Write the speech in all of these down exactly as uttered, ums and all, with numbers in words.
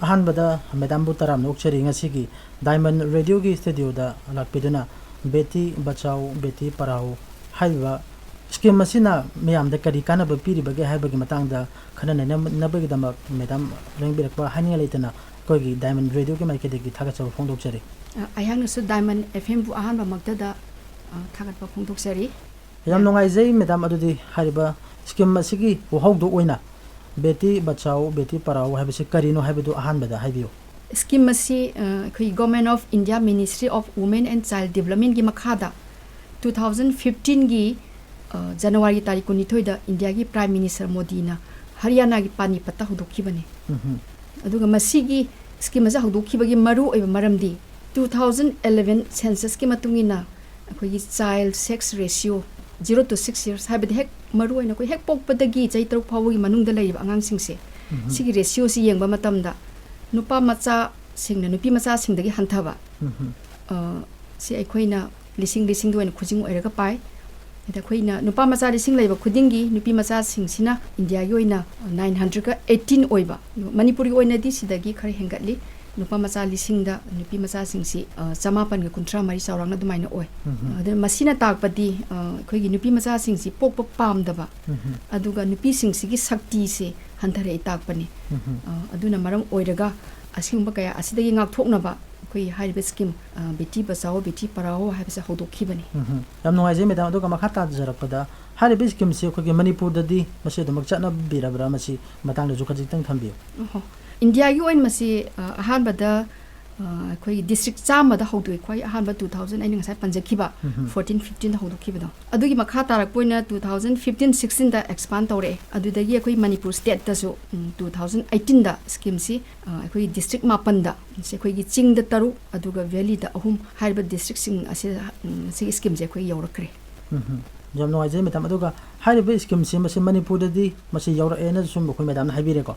ꯑꯍꯥꯟꯕꯗ ꯃꯦꯗꯥꯝꯕꯨ ꯇꯔꯥꯝꯅ ꯑꯣꯛꯆꯔꯤ, ꯉꯁꯤꯒꯤ ꯗꯥꯏꯃꯟ ꯔꯦꯗꯤꯑꯣꯒꯤ ꯁ꯭ꯇꯨꯗꯤꯑꯣꯗ ꯂꯥꯛꯄꯤꯗꯨꯅ ꯕꯦꯇꯤ ꯕꯆꯥꯎ ꯕꯦꯇꯤ ꯄꯔꯥꯎ ꯍꯥꯏꯔꯤꯕ ꯁ꯭ꯀꯤꯝ ꯑꯁꯤꯅ ꯃꯤꯌꯥꯝꯗ ꯀꯔꯤ ꯀꯥꯟꯅꯕ ꯄꯤꯔꯤꯕꯒꯦ ꯍꯥꯏꯕꯒꯤ ꯃꯇꯥꯡꯗ ꯈꯟꯅ ꯅꯩꯅꯅꯕꯒꯤꯗꯃꯛ ꯃꯦꯗꯥꯝ ꯂꯦꯡꯕꯤꯔꯛꯄ ꯍꯥꯏꯅꯤꯡꯉꯥꯏ ꯂꯩꯇꯅ ꯑꯩꯈꯣꯏꯒꯤ ꯗꯥꯏꯃꯟ ꯔꯦꯗꯤꯑꯣꯒꯤ ꯃꯥꯏꯀꯩꯗꯒꯤ ꯊꯥꯒꯠꯆꯕ ꯐꯣꯡꯗꯣꯛꯆꯔꯤ꯫ ꯑ, ꯑꯩꯍꯥꯛꯅꯁꯨ ꯗꯥꯏꯃꯟ ꯑꯦꯐ ꯑꯦꯝꯕꯨ ꯑꯍꯥꯟꯕꯃꯛꯇꯗ, ꯑ, ꯊꯥꯒꯠꯄ ꯐꯣꯡꯗꯣꯛꯆꯔꯤ꯫ ꯌꯥꯝ ꯅꯨꯡꯉꯥꯏꯖꯩ ꯃꯦꯗꯥꯝ꯫ ꯑꯗꯨꯗꯤ ꯍꯥꯏꯔꯤꯕ ꯁ꯭ꯀꯤꯝ ꯑꯁꯤꯒꯤ ꯋꯥꯍꯧꯗꯣꯛ ꯑꯣꯏꯅ ꯕꯦꯇꯤ ꯕꯆꯥꯎ ꯕꯦꯇꯤ ꯄꯔꯥꯎ ꯍꯥꯏꯕꯁꯤ ꯀꯔꯤꯅꯣ ꯍꯥꯏꯕꯗꯨ ꯑꯍꯥꯟꯕꯗ ꯍꯥꯏꯕꯤꯌꯨ꯫ ꯁ꯭ꯀꯤꯝ ꯑꯁꯤ, ꯑ, ꯑꯩꯈꯣꯏ Government of India Ministry of Women and Child Developmentꯀꯤ ꯃꯈꯥꯗ two thousand fifteenꯒꯤ, ꯑ, ꯖꯅꯋꯥꯔꯤ ꯇꯥꯔꯤꯛ ꯀꯨꯟꯅꯤꯊꯣꯏꯗ ꯏꯟꯗꯤꯌꯥꯒꯤ ꯄ꯭ꯔꯥꯏꯝ ꯃꯤꯅꯤꯁꯇꯔ ꯃꯣꯗꯤꯅ ꯍꯔꯤꯌꯥꯅꯥꯒꯤ ꯄꯥꯅꯤꯄꯠꯇ ꯍꯧꯗꯣꯛꯈꯤꯕꯅꯤ꯫ ꯎꯝꯍꯨꯝ꯫ ꯑꯗꯨꯒ ꯃꯁꯤꯒꯤ ꯁ꯭ꯀꯤꯝ ꯑꯁꯤ ꯍꯧꯗꯣꯛꯈꯤꯕꯒꯤ ꯃꯔꯨ ꯑꯣꯏꯕ ꯃꯔꯝꯗꯤ two thousand eleven censusꯀꯤ ꯃꯇꯨꯡ ꯏꯟꯅ ꯑꯩꯈꯣꯏꯒꯤ child sex ratio, zero to six years, ꯍꯥꯏꯕꯗꯤ ꯍꯦꯛ ꯃꯔꯨ ꯑꯣꯏꯅ ꯑꯩꯈꯣꯏ ꯍꯦꯛ ꯄꯣꯛꯄꯗꯒꯤ ꯆꯍꯤ ꯇꯔꯨꯛ ꯐꯥꯎꯕꯒꯤ ꯃꯅꯨꯡꯗ ꯂꯩꯔꯤꯕ ꯑꯉꯥꯡꯁꯤꯡꯁꯦ, ꯎꯝꯍꯨꯝ꯫ ꯁꯤꯒꯤ ratioꯁꯤ ꯌꯦꯡꯕ ꯃꯇꯝꯗ ꯅꯨꯄꯥ ꯃꯆꯥꯁꯤꯡꯅ ꯅꯨꯄꯤ ꯃꯆꯥꯁꯤꯡꯗꯒꯤ ꯍꯟꯊꯕ, ꯎꯝꯍꯨꯝ꯫ ꯑ, ꯁꯤ ꯑꯩꯈꯣꯏꯅ ꯂꯤꯁꯤꯡ ꯂꯤꯁꯤꯡꯗ ꯑꯣꯏꯅ ꯈꯨꯖꯤꯡ ꯑꯣꯏꯔꯒ ꯄꯥꯏ꯫ ꯑꯗ ꯑꯩꯈꯣꯏꯅ ꯅꯨꯄꯥ ꯃꯆꯥ ꯂꯤꯁꯤꯡ ꯂꯩꯕ ꯈꯨꯗꯤꯡꯒꯤ ꯅꯨꯄꯤ ꯃꯆꯥꯁꯤꯡꯁꯤꯅ ꯏꯟꯗꯤꯌꯥꯒꯤ ꯑꯣꯏꯅ nine hundredꯒ eighteen ꯑꯣꯏꯕ, ꯃꯅꯤꯄꯨꯔꯒꯤ ꯑꯣꯏꯅꯗꯤ ꯁꯤꯗꯒꯤ ꯈꯔ ꯍꯦꯟꯒꯠꯂꯤ꯫ ꯅꯨꯄꯥ ꯃꯆꯥ ꯂꯤꯁꯤꯡꯗ ꯅꯨꯄꯤ ꯃꯆꯥꯁꯤꯡꯁꯤ, ꯑ, ꯆꯃꯥꯄꯟꯒ ꯀꯨꯟꯊ꯭ꯔꯥ ꯃꯔꯤ ꯆꯥꯎꯔꯥꯛꯅ ꯑꯗꯨꯃꯥꯏꯅ ꯑꯣꯏ꯫ ꯎꯝꯍꯨꯝ꯫ ꯑꯗꯨꯅ ꯃꯁꯤꯅ ꯇꯥꯛꯄꯗꯤ, ꯑ, ꯑꯩꯈꯣꯏꯒꯤ ꯅꯨꯄꯤ ꯃꯆꯥꯁꯤꯡꯁꯤ ꯄꯣꯛꯄ ꯄꯥꯝꯗꯕ, ꯎꯝꯍꯨꯝ꯫ ꯑꯗꯨꯒ ꯅꯨꯄꯤꯁꯤꯡꯁꯤꯒꯤ ꯁꯛꯇꯤꯁꯦ ꯍꯟꯊꯔꯛꯏ ꯇꯥꯛꯄꯅꯤ꯫ ꯎꯝꯍꯨꯝ꯫ ꯑ, ꯑꯗꯨꯅ ꯃꯔꯝ ꯑꯣꯏꯔꯒ ꯑꯁꯤꯒꯨꯝꯕ ꯀꯌꯥ ꯑꯁꯤꯗꯒꯤ ꯉꯥꯛꯊꯣꯛꯅꯕ ꯑꯩꯈꯣꯏ ꯍꯥꯏꯔꯤꯕ ꯁ꯭ꯀꯤꯝ, ꯑ, ꯕꯦꯇꯤ ꯕꯆꯥꯎ ꯕꯦꯇꯤ ꯄꯔꯥꯎ ꯍꯥꯏꯕꯁꯦ ꯍꯧꯗꯣꯛꯈꯤꯕꯅꯤ꯫ ꯎꯝꯍꯨꯝ꯫ ꯌꯥꯝ ꯅꯨꯡꯉꯥꯏꯖꯩ ꯃꯦꯗꯥꯝ꯫ ꯑꯗꯨꯒ ꯃꯈꯥ ꯇꯥꯖꯔꯛꯄꯗ ꯍꯥꯏꯔꯤꯕ ꯁ꯭ꯀꯤꯝꯁꯤ ꯑꯩꯈꯣꯏꯒꯤ ꯃꯅꯤꯄꯨꯔꯗꯗꯤ ꯃꯁꯤ ꯑꯗꯨꯃꯛ ꯆꯠꯅꯕꯤꯔꯕ꯭ꯔꯥ? ꯃꯁꯤ ꯃꯇꯥꯡꯗꯁꯨ ꯈꯖꯤꯛꯇꯪ ꯊꯝꯕꯤꯌꯨ꯫ ꯑꯣꯍꯣ꯫ ꯏꯟꯗꯤꯌꯥꯒꯤ ꯑꯣꯏꯅ ꯃꯁꯤ, ꯑ, ꯑꯍꯥꯟꯕꯗ, ꯑ, ꯑꯩꯈꯣꯏꯒꯤ ꯗꯤꯁꯇ꯭ꯔꯤꯛ ꯆꯥꯝꯃꯗ ꯍꯧꯗꯣꯛꯏ꯫ ꯈ꯭ꯋꯥꯏ ꯑꯍꯥꯟꯕ two thousand, ꯑꯩꯅ ꯉꯁꯥꯏ ꯄꯟꯖꯈꯤꯕ ꯎꯝꯍꯨꯝ꯫ fourteen fifteenꯗ ꯍꯧꯗꯣꯛꯈꯤꯕꯗꯣ꯫ ꯑꯗꯨꯒꯤ ꯃꯈꯥ ꯇꯥꯔꯛꯄ ꯑꯣꯏꯅ two thousand fifteen sixteenꯗ expand ꯇꯧꯔꯛꯑꯦ꯫ ꯑꯗꯨꯗꯒꯤ ꯑꯩꯈꯣꯏ ꯃꯅꯤꯄꯨꯔ stateꯇꯁꯨ, ꯎꯝ, two thousand eighteenꯗ ꯁ꯭ꯀꯤꯝꯁꯤ, ꯑ, ꯑꯩꯈꯣꯏꯒꯤ ꯗꯤꯁꯇ꯭ꯔꯤꯛ ꯃꯥꯄꯟꯗ, ꯁꯤ ꯑꯩꯈꯣꯏꯒꯤ ꯆꯤꯡꯗ ꯇꯔꯨꯛ, ꯑꯗꯨꯒ valleyꯗ ꯑꯍꯨꯝ ꯍꯥꯏꯔꯤꯕ ꯗꯤꯁꯇ꯭ꯔꯤꯛꯁꯤꯡ ꯑꯁꯤ, ꯎꯝ, ꯁꯤꯒꯤ ꯁ꯭ꯀꯤꯝꯁꯦ ꯑꯩꯈꯣꯏ ꯌꯧꯔꯛꯈ꯭ꯔꯦ꯫ ꯎꯝꯍꯨꯝ꯫ ꯌꯥꯝ ꯅꯨꯡꯉꯥꯏꯖꯩ ꯃꯦꯗꯥꯝ꯫ ꯑꯗꯨꯒ ꯍꯥꯏꯔꯤꯕ ꯁ꯭ꯀꯤꯝꯁꯤ ꯃꯁꯤ ꯃꯅꯤꯄꯨꯔꯗꯗꯤ ꯃꯁꯤ ꯌꯧꯔꯛꯑꯦꯅ ꯁꯨꯝ ꯑꯩꯈꯣꯏ ꯃꯦꯗꯥꯝꯅ ꯍꯥꯏꯕꯤꯔꯦꯀꯣ꯫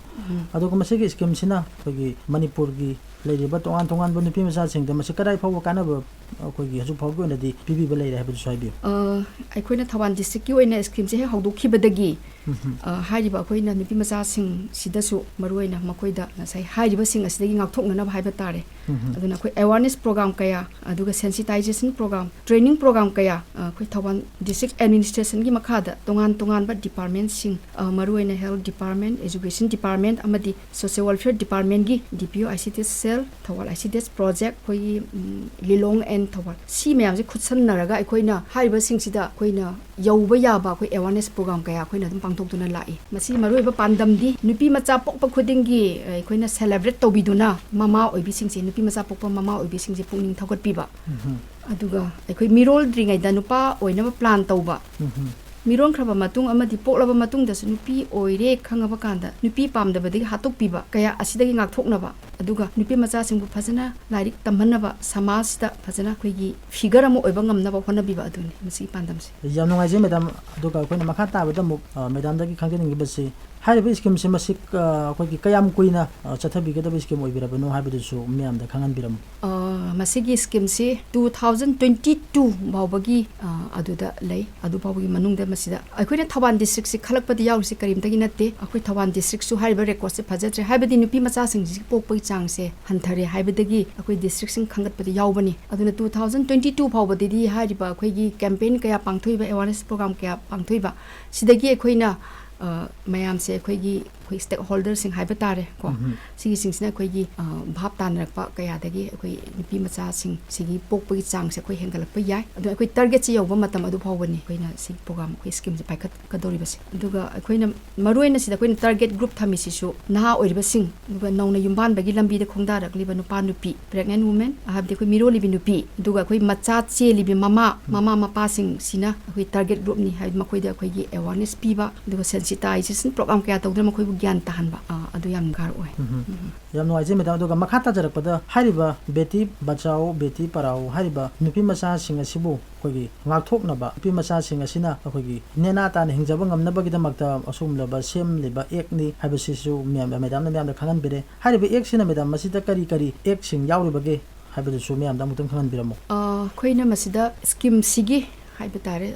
ꯑꯗꯨꯒ ꯃꯁꯤꯒꯤ ꯁ꯭ꯀꯤꯝꯁꯤꯅ ꯑꯩꯈꯣꯏꯒꯤ ꯃꯅꯤꯄꯨꯔꯒꯤ ꯂꯩꯔꯤꯕ ꯇꯣꯉꯥꯟ ꯇꯣꯉꯥꯟꯕ ꯅꯨꯄꯤ ꯃꯆꯥꯁꯤꯡꯗ ꯃꯁꯤ ꯀꯗꯥꯏ ꯐꯥꯎꯕ ꯀꯥꯟꯅꯕ ꯑꯩꯈꯣꯏꯒꯤ ꯍꯧꯖꯤꯛ ꯐꯥꯎꯒꯤ ꯑꯣꯏꯅꯗꯤ ꯄꯤꯕꯤꯕ ꯂꯩꯔꯦ ꯍꯥꯏꯕꯗꯨꯁꯨ ꯍꯥꯏꯕꯤꯌꯨ꯫ ꯑ, ꯑꯩꯈꯣꯏꯅ ꯊꯧꯕꯥꯜ ꯗꯤꯁꯇ꯭ꯔꯤꯛꯀꯤ ꯑꯣꯏꯅ ꯁ꯭ꯀꯤꯝꯁꯦ ꯍꯦꯛ ꯍꯧꯗꯣꯛꯈꯤꯕꯗꯒꯤ, ꯎꯝ꯫ ꯑ, ꯍꯥꯏꯔꯤꯕ ꯑꯩꯈꯣꯏꯅ ꯅꯨꯄꯤ ꯃꯆꯥꯁꯤꯡꯁꯤꯗꯁꯨ ꯃꯔꯨꯑꯣꯏꯅ ꯃꯈꯣꯏꯗ ꯉꯁꯥꯏ ꯍꯥꯏꯔꯤꯕꯁꯤꯡ ꯑꯁꯤꯗꯒꯤ ꯉꯥꯛꯊꯣꯛꯅꯅꯕ ꯍꯥꯏꯕ ꯇꯥꯔꯦ꯫ ꯎꯝ꯫ ꯑꯗꯨꯅ ꯑꯩꯈꯣꯏ awareness program ꯀꯌꯥ, ꯑꯗꯨꯒ sensitization program, training program ꯀꯌꯥ, ꯑ, ꯑꯩꯈꯣꯏ ꯊꯧꯕꯥꯜ district administrationꯒꯤ ꯃꯈꯥꯗ ꯇꯣꯉꯥꯟ ꯇꯣꯉꯥꯟꯕ departmentꯁꯤꯡ, ꯑ, ꯃꯔꯨꯑꯣꯏꯅ health department, education department ꯑꯃꯗꯤ social welfare departmentꯀꯤ D P O I C D S cell, Thoubal I C D S project, ꯑꯩꯈꯣꯏꯒꯤ, ꯎꯝ, ꯂꯤꯂꯣꯡ and ꯊꯧꯕꯥꯜ, ꯁꯤ ꯃꯌꯥꯝꯁꯦ ꯈꯨꯠꯁꯝꯅꯔꯒ ꯑꯩꯈꯣꯏꯅ ꯍꯥꯏꯔꯤꯕꯁꯤꯡꯁꯤꯗ ꯑꯩꯈꯣꯏꯅ ꯌꯧꯕ ꯌꯥꯕ ꯑꯩꯈꯣꯏ awareness program ꯀꯌꯥ ꯑꯩꯈꯣꯏꯅ ꯑꯗꯨꯝ ꯄꯥꯡꯊꯣꯛꯇꯨꯅ ꯂꯥꯛꯏ꯫ ꯃꯁꯤꯒꯤ ꯃꯔꯨꯑꯣꯏꯕ ꯄꯥꯟꯗꯝꯗꯤ ꯅꯨꯄꯤ ꯃꯆꯥ ꯄꯣꯛꯄ ꯈꯨꯗꯤꯡꯒꯤ, ꯑ, ꯑꯩꯈꯣꯏꯅ celebrate ꯇꯧꯕꯤꯗꯨꯅ ꯃꯃꯥ ꯑꯣꯏꯕꯤꯁꯤꯡꯁꯦ, ꯅꯨꯄꯤ ꯃꯆꯥ ꯄꯣꯛꯄ ꯃꯃꯥ ꯑꯣꯏꯕꯤꯁꯤꯡꯁꯦ ꯄꯨꯛꯅꯤꯡ ꯊꯧꯒꯠꯄꯤꯕ꯫ ꯎꯝ꯫ ꯑꯗꯨꯒ ꯑꯩꯈꯣꯏ ꯃꯤꯔꯣꯜꯗ꯭ꯔꯤꯉꯩꯗ ꯅꯨꯄꯥ ꯑꯣꯏꯅꯕ plan ꯇꯧꯕ꯫ ꯎꯝ꯫ ꯃꯤꯔꯣꯟꯈ꯭ꯔꯕ ꯃꯇꯨꯡ ꯑꯃꯗꯤ ꯄꯣꯛꯂꯕ ꯃꯇꯨꯡꯗꯁꯨ ꯅꯨꯄꯤ ꯑꯣꯏꯔꯦ ꯈꯪꯉꯕ ꯀꯥꯟꯗ ꯅꯨꯄꯤ ꯄꯥꯝꯗꯕꯗꯒꯤ ꯍꯥꯠꯇꯣꯛꯄꯤꯕ ꯀꯌꯥ ꯑꯁꯤꯗꯒꯤ ꯉꯥꯛꯊꯣꯛꯅꯕ, ꯑꯗꯨꯒ ꯅꯨꯄꯤ ꯃꯆꯥꯁꯤꯡꯕꯨ ꯐꯖꯅ ꯂꯥꯏꯔꯤꯛ ꯇꯝꯍꯟꯅꯕ, ꯁꯃꯥꯖꯁꯤꯗ ꯐꯖꯅ ꯑꯩꯈꯣꯏꯒꯤ figure ꯑꯃ ꯑꯣꯏꯕ ꯉꯝꯅꯕ ꯍꯣꯠꯅꯕꯤꯕ ꯑꯗꯨꯅꯤ ꯃꯁꯤꯒꯤ ꯄꯥꯟꯗꯝꯁꯦ꯫ ꯌꯥꯝ ꯅꯨꯡꯉꯥꯏꯖꯩ ꯃꯦꯗꯥꯝ꯫ ꯑꯗꯨꯒ ꯑꯩꯈꯣꯏꯅ ꯃꯈꯥ ꯇꯥꯕꯗ ꯑꯃꯨꯛ, ꯑ, ꯃꯦꯗꯥꯝꯗꯒꯤ ꯈꯪꯖꯅꯤꯡꯉꯤꯕꯁꯤ, ꯍꯥꯏꯔꯤꯕ ꯁ꯭ꯀꯤꯝꯁꯦ ꯃꯁꯤ, ꯑ, ꯑꯩꯈꯣꯏꯒꯤ ꯀꯌꯥꯝ ꯀꯨꯏꯅ, ꯑ, ꯆꯠꯊꯕꯤꯒꯗꯕ ꯁ꯭ꯀꯤꯝ ꯑꯣꯏꯕꯤꯔꯕꯅꯣ ꯍꯥꯏꯕꯗꯨꯁꯨ ꯃꯤꯌꯥꯝꯗ ꯈꯪꯍꯟꯕꯤꯔꯝꯃꯨ꯫ ꯑ, ꯃꯁꯤꯒꯤ ꯁ꯭ꯀꯤꯝꯁꯤ two thousand twenty two ꯐꯥꯎꯕꯒꯤ, ꯑ, ꯑꯗꯨꯗ ꯂꯩ꯫ ꯑꯗꯨ ꯐꯥꯎꯕꯒꯤ ꯃꯅꯨꯡꯗ ꯃꯁꯤꯗ ꯑꯩꯈꯣꯏꯅ ꯊꯧꯕꯥꯜ districtꯁꯤ ꯈꯜꯂꯛꯄꯗ ꯌꯥꯎꯔꯤꯁꯤ ꯀꯔꯤꯝꯇꯒꯤ ꯅꯠꯇꯦ꯫ ꯑꯩꯈꯣꯏ ꯊꯧꯕꯥꯜ districtꯁꯨ ꯍꯥꯏꯔꯤꯕ recordꯁꯦ ꯐꯖꯗ꯭ꯔꯦ, ꯍꯥꯏꯕꯗꯤ ꯅꯨꯄꯤ ꯃꯆꯥꯁꯤꯡꯁꯤ ꯄꯣꯛꯄꯒꯤ ꯆꯥꯡꯁꯦ ꯍꯟꯊꯔꯦ ꯍꯥꯏꯕꯗꯒꯤ ꯑꯩꯈꯣꯏ districtꯁꯤꯡ ꯈꯟꯒꯠꯄꯗ ꯌꯥꯎꯕꯅꯤ꯫ ꯑꯗꯨꯅ two thousand twenty two ꯐꯥꯎꯕꯗꯗꯤ ꯍꯥꯏꯔꯤꯕ ꯑꯩꯈꯣꯏꯒꯤ campaign ꯀꯌꯥ ꯄꯥꯡꯊꯣꯛꯏꯕ, awareness program ꯀꯌꯥ ꯄꯥꯡꯊꯣꯛꯏꯕ, ꯁꯤꯗꯒꯤ ꯑꯩꯈꯣꯏꯅ, ꯑ, ꯃꯌꯥꯝꯁꯦ ꯑꯩꯈꯣꯏꯒꯤ, ꯑꯩꯈꯣꯏ stakeholderꯁꯤꯡ ꯍꯥꯏꯕ ꯇꯥꯔꯦ ꯀꯣ, ꯎꯝ꯫ ꯁꯤꯒꯤꯁꯤꯡꯁꯤꯅ ꯑꯩꯈꯣꯏꯒꯤ, ꯑ, ꯚꯥꯞ ꯇꯥꯅꯔꯛꯄ ꯀꯌꯥꯗꯒꯤ ꯑꯩꯈꯣꯏ ꯅꯨꯄꯤ ꯃꯆꯥꯁꯤꯡ ꯁꯤꯒꯤ ꯄꯣꯛꯄꯒꯤ ꯆꯥꯡꯁꯦ ꯑꯩꯈꯣꯏ ꯍꯦꯟꯒꯠꯂꯛꯄ ꯌꯥꯏ꯫ ꯑꯗꯣ ꯑꯩꯈꯣꯏ targetꯁꯤ ꯌꯧꯕ ꯃꯇꯝ ꯑꯗꯨ ꯐꯥꯎꯕꯅꯤ ꯑꯩꯈꯣꯏꯅ ꯁꯤ program, ꯑꯩꯈꯣꯏ scameꯁꯦ ꯄꯥꯏꯈꯠꯀꯗꯧꯔꯤꯕꯁꯦ꯫ ꯑꯗꯨꯒ ꯑꯩꯈꯣꯏꯅ ꯃꯔꯨꯑꯣꯏꯅ ꯁꯤꯗ ꯑꯩꯈꯣꯏꯅ target group ꯊꯝꯃꯤꯁꯤꯁꯨ ꯅꯍꯥ ꯑꯣꯏꯔꯤꯕꯁꯤꯡ, ꯑꯗꯨꯒ ꯅꯧꯅ ꯌꯨꯝꯕꯥꯟꯕꯒꯤ ꯂꯝꯕꯤꯗ ꯈꯣꯡꯗꯥꯔꯛꯂꯤꯕ ꯅꯨꯄꯥ ꯅꯨꯄꯤ, pregnant women, ꯍꯥꯏꯕꯗꯤ ꯑꯩꯈꯣꯏ ꯃꯤꯔꯣꯜꯂꯤꯕꯤ ꯅꯨꯄꯤ, ꯑꯗꯨꯒ ꯑꯩꯈꯣꯏ ꯃꯆꯥ ꯆꯦꯜꯂꯤꯕꯤ ꯃꯃꯥ, ꯃꯃꯥ ꯃꯄꯥꯁꯤꯡꯁꯤꯅ ꯑꯩꯈꯣꯏ target groupꯅꯤ꯫ ꯍꯥꯏꯕꯗꯤ ꯃꯈꯣꯏꯗ ꯑꯩꯈꯣꯏꯒꯤ awareness ꯄꯤꯕ, ꯑꯗꯨꯒ sensitivity ꯁꯦꯟꯁꯤꯇꯥꯏꯖꯦꯁꯟ ꯄ꯭ꯔꯣꯒ꯭ꯔꯥꯝ ꯀꯌꯥ ꯇꯧꯗꯨꯅ ꯃꯈꯣꯏꯕꯨ ꯒ꯭ꯌꯥꯟ ꯇꯥꯍꯟꯕ, ꯑ, ꯑꯗꯨ ꯌꯥꯝ ꯗꯔꯀꯥꯔ ꯑꯣꯏ꯫ ꯎꯝ꯫ ꯎꯝ꯫ ꯌꯥꯝ ꯅꯨꯡꯉꯥꯏꯖꯩ ꯃꯦꯗꯥꯝ꯫ ꯑꯗꯨꯒ ꯃꯈꯥ ꯇꯥꯖꯔꯛꯄꯗ, ꯍꯥꯏꯔꯤꯕ ꯕꯦꯇꯤ ꯕꯆꯥꯎ ꯕꯦꯇꯤ ꯄꯔꯥꯎ ꯍꯥꯏꯔꯤꯕ ꯅꯨꯄꯤ ꯃꯆꯥꯁꯤꯡ ꯑꯁꯤꯕꯨ ꯑꯩꯈꯣꯏꯒꯤ ꯉꯥꯛꯊꯣꯛꯅꯕ, ꯅꯨꯄꯤ ꯃꯆꯥꯁꯤꯡ ꯑꯁꯤꯅ ꯑꯩꯈꯣꯏꯒꯤ ꯅꯦꯅꯥ ꯇꯥꯅ ꯍꯤꯡꯖꯕ ꯉꯝꯅꯕꯒꯤꯗꯃꯛꯇ ꯑꯁꯤꯒꯨꯝꯂꯕ ꯁꯦꯝꯂꯤꯕ ꯑꯦꯛꯅꯤ ꯍꯥꯏꯕꯁꯤꯁꯨ ꯃꯌꯥꯝ, ꯃꯦꯗꯥꯝꯅ ꯃꯌꯥꯝꯗ ꯈꯪꯍꯟꯕꯤꯔꯦ꯫ ꯍꯥꯏꯔꯤꯕ ꯑꯦꯛꯁꯤꯅ ꯃꯦꯗꯥꯝ ꯃꯁꯤꯗ ꯀꯔꯤ ꯀꯔꯤ ꯑꯦꯛꯁꯤꯡ ꯌꯥꯎꯔꯤꯕꯒꯦ ꯍꯥꯏꯕꯗꯨꯁꯨ ꯃꯌꯥꯝꯗ ꯑꯃꯨꯛꯇꯪ ꯈꯪꯍꯟꯕꯤꯔꯝꯃꯨ꯫ ꯑ, ꯑꯩꯈꯣꯏꯅ ꯃꯁꯤꯗ ꯁ꯭ꯀꯤꯝꯁꯤꯒꯤ ꯍꯥꯏꯕ ꯇꯥꯔꯦ,